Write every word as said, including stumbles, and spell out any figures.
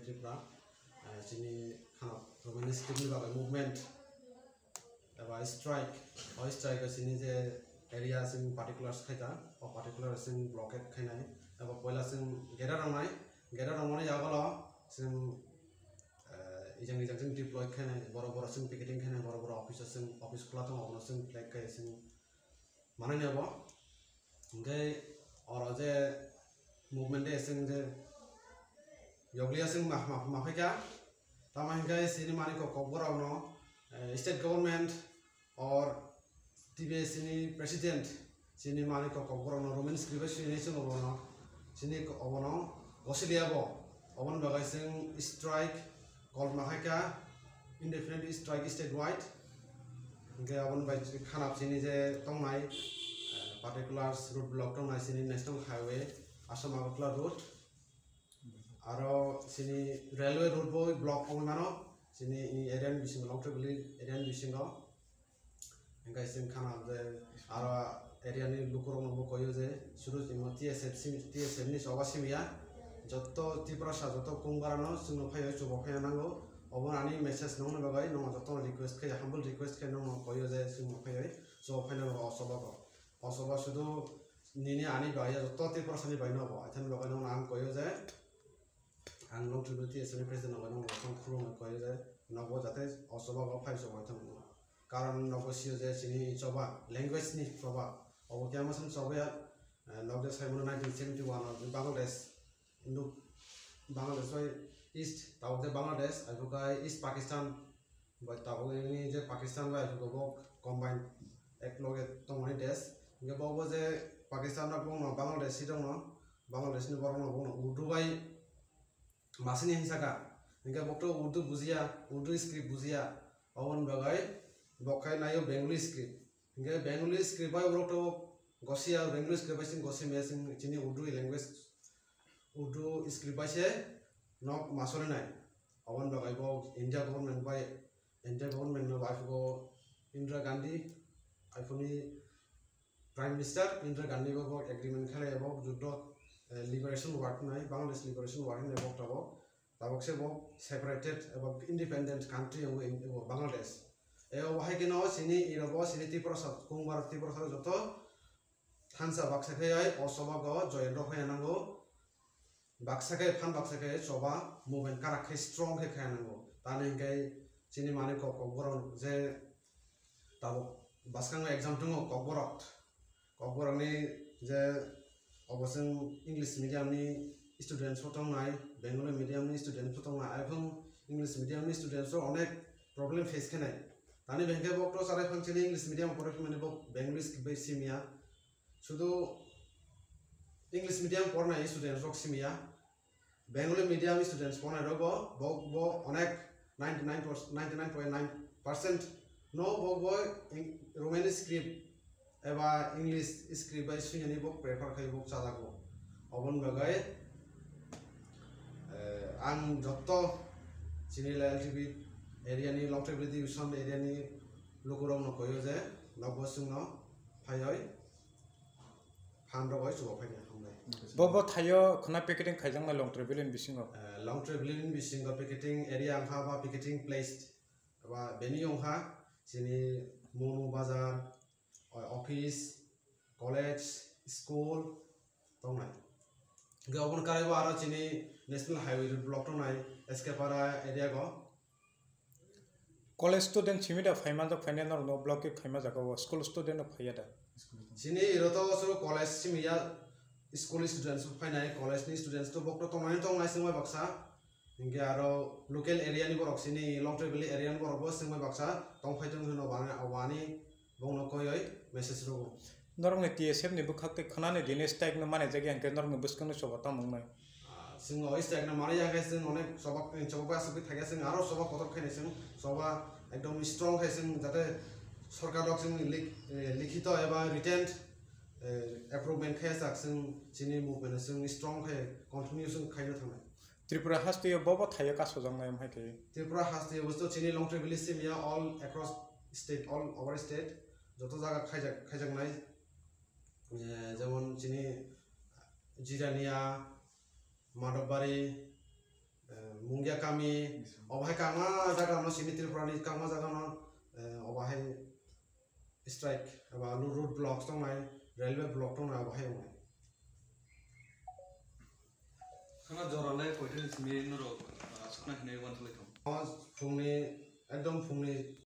Tripura, eh, chini khana Roman script ni bagwi movement eba strike, o strike o chini je area chini particulars khaita, o particular chini blockade khainai, eba poila chini gera rongnai, gera rongmani yagulo chini, eh, ijang ijang chini deploy khainai, boro boro chini picketing khainai, boro boro office o chini office khula tongo, abono chini flag khai chini manani abo. Hingke oro je movement de chwng je yokliya chwng ma, ma, ma phaikha. Tamo hingke chini manwi kok, kokborokno, eh, state government or T B S ni president chini manwi kok, kokborokno Roman script bai swinai chwng obono chini obono gosiliya bo. Oboni bagwi chwng strike kolma khaikha, indefinite strike statewide. Hingke aboni bai khana chini je tongnai, eh, particulars road block tongnai chini National Highway Assam Agartala road. Aro chini railway road bo block wngwi mano chini area ni bisingo, Longtharai valley area ni bisingo. Hingke chwng khana je aro area ni lukurokno bo koyo je sudu chwngno T S F simi, T S F ni choba simiya. Jotto Tiprasa, jotto Kungbarano chwngno phaiwi chuba phaina nango. Obo ani message nongni bagwi nongno jottono request khe, humble request khe nongno koyo je chwngno phaiwi chuba phaina nango o choba bo. O choba sudu nini ani bagwi ya, jotto Tiprasani bagwi no bo. Aithani bagwi nongno ang koyo je ang Longtharai T S F ni president no nongno khulumwi koyo je nogo jate o choba bo phai chuba thangno. Karon nogo sio je chini choba, language ni choba. Obo khe masani choba ya, eh, nog je sai mano nineteen seventy one o Bangladesh, Hindu Bangladesh bai East, tabuk je Bangladesh, aibukha East Pakistan, bai tabuk ni je Pakistan bai aibukha bo combine ek loge tongmani desh. Hingke bo bo je Pakistan rok bongno Bangladesh si dongno, Bangladesh ni borok no bongno Urdu bai masini hinsa kha. Hingke bo to Urdu bujiya, Urdu script bujiya, oboni bagwi bo khai naio Bengali script. Hingke Bengali script bai borok to gosiya, Bengali script bai sing gosi maya sing chini Urdu language, Urdu script bai se nok masori nai. Oboni bagwi bo India government bai, India government no bai bo Indira Gandhi, iphuni Prime Minister Indira Gandhi bo, bo agreement khlai bo juddo, eh, liberation war hinai, Bangladesh liberation war hinai bo tabuk. Tabuk se bo separated eba independent country wngwi wngwi Bangladesh. E, o hai kheno chini iro bo chini Tiprasa, Kungbar Tiprasa joto thansa baksa khe ai o choba go joyendo phai nango. Baksa khe phan baksa khe choba movement karak khe strong khe khai nango. Tani hingke chini manwi kok, kokborok je tabuk bwskango exam tongo kokborok. Kokborokni je obo chwng English medium ni students bo tongnai, Bengali medium ni students bo tongnai, aphung English medium ni students rok onek problem face khenai. Tani bengke bo to sarai phang chini English medium pore phimani bo Bengali bai simiya. Sudu English medium pornai students rok simiya. Bengali medium students pornai rok bo, bo, bo onek ninety nine percent, ninety nine point nine percent no bo, bo Eng-, Romani script eba English script bai swinani bo prefer khai bo chajago. Oboni bagwi, eh, ang jotto chini L T B area ni, Longtharai valley division area ni lukurokno koyo je nokbo chwngno phaioi phan rogoi chuba phaini hambai. Bo, bo thaio khwna picketing khaijaknai Longtharai valley ni bisingo? Eh, Longtharai valley ni bisingo picketing area wngkha ba picketing place ba venue wngkha chini Monu Bazar, o, office, college, school tongnai. Hingke oboni karwi bo aro chini National Highway road block tongnai S K Para area go. College student simi da phai manjak, phainai norokno block khe khai manjak, o school student no phaiya da? Chini iro to suru college simi ya, school students bo phainai, college ni students to bokto tongnai, tongnai chwngbai baksa. Hingke aro local area ni borok, chini Longtharai valley area ni borok bo chwngbai baksa tongphai tong hino bana, wani bongno koyoi message rogo. Norokni T S F ni bwkhak tei khwnani dini strike no manai jagya hingke norokni bwskangni choba tamo wngnai? Ah, chwng o strike no manai ya khe chwng onek choba, choba bai aswk thakya chwng aro choba kotor khainai chwng choba ekdom strong khai chwng jate sorkar rok chwng lik-, eh, likhito eba written, eh, approvement khai sak chwng chini movement chwng strong khai continue chwng khaina thangnai. Tripura haste o bo bo thaio kasojaknai, omo hai khe? Tripura haste o bo chini Longtharai valley simi ya all across state, all over state joto jaga khaijak, khaijaknai, eh, jemon chini Jirania, Madhobari, eh, Mungia kami, obo hai kangma jaga no sini Tripura ni kangma jaga no, eh, obo hai strike, eba road block tongnai, railway block tongnai, obo hai wngnai. Khana jora le koitin simi norok, ah, sukna hinwi uansuk lai thung? O phungni, ekdom phungni